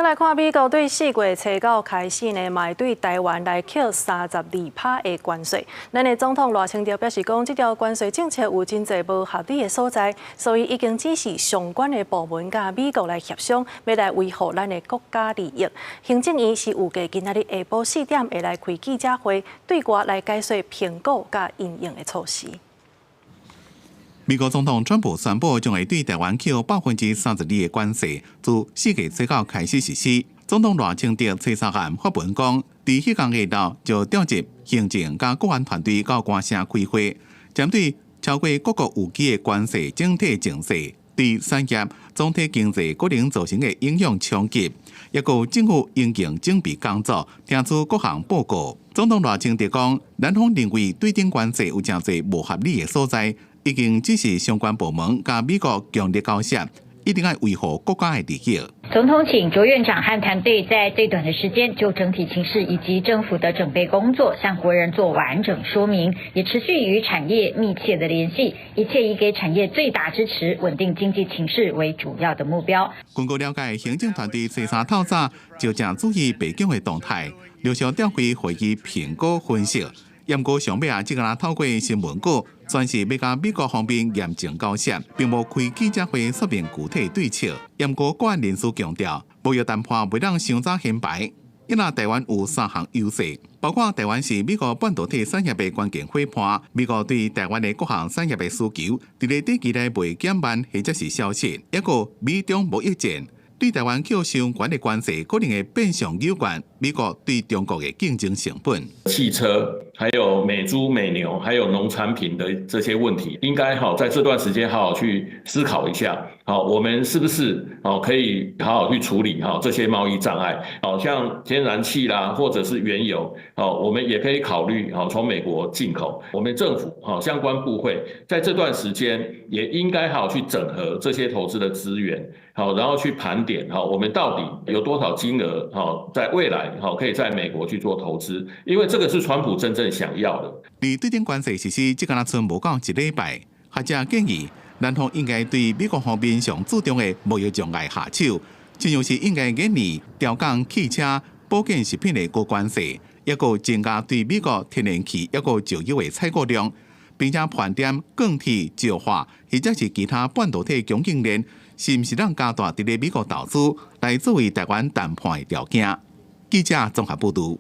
來看美國對4月初九開始呢，嘛會對台灣來課32%的關稅。咱的總統賴清德表示講，這條關稅政策有真濟無合理的所在，所以已經指示相關的部門佮美國來協商，欲來維護咱的國家利益。行政院是預計今仔日下晡4點會來開記者會，對外來解說評估佮因應的措施。美國總統川普宣布將會對台灣課32%的關稅，自4月初九開始實施。總統賴清德初三暗發文講，佇彼工下晝就調集行政佮國安團隊到關城開會，針對超過各國預期的關稅整體情勢，對產業總體經濟可能造成的影響衝擊，抑閣政府應用準備工作，聽取各項報告。總統賴清德講，咱方認為對等關稅有誠濟無合理的所在。已經指示相關部門佮美國強力交涉，一定愛維護國家的利益。總統請卓院長和團隊在最短的時間就整體情勢以及政府的準備工作向國人做完整說明，也持續與產業密切的聯繫，一切以給產業最大支持、穩定經濟情勢為主要的目標。根據了解，行政團隊初三透早就誠注意白宮的動態，陸續調開會議評估分析。毋過上尾啊，只敢透過新聞稿，宣示欲佮美國方面嚴正交涉，並無開記者會說明具體對策。毋過國安人士強調，貿易談判袂當傷早掀牌。因為台灣有三項優勢，包括台灣是美國半導體產業的關鍵夥伴，美國對台灣的各項產業的需求，佇咧短期內袂減慢或者是消失，抑閣美中貿易戰對台灣課傷懸的關稅，可能會變相有關美國對中國的競爭成本。汽車、還有美豬美牛、還有農產品的這些問題，應該好在這段時間好好去思考一下。好，我們是不是哦可以好好去處理哈這些貿易障礙？好像天然氣啦，或者是原油，好，我們也可以考慮好從美國進口。我們政府好相關部會在這段時間也應該好去整合這些投資的資源，好，然後去盤點好我們到底有多少金額好在未來好可以在美國去做投資，因為這個是川普真正想要的。佇對等關稅實施，這敢若賰無夠一禮拜，學者建議，咱方應該對美國方面上注重的貿易障礙下手，親像是應該研擬調降汽車、保健食品的高關稅，抑閣增加對美國天然氣抑閣石油的採購量，並且盤點鋼鐵、石化或者是其他半導體供應鏈，是毋是通加大佇咧美國投資，來作為台灣談判的條件。記者綜合報導。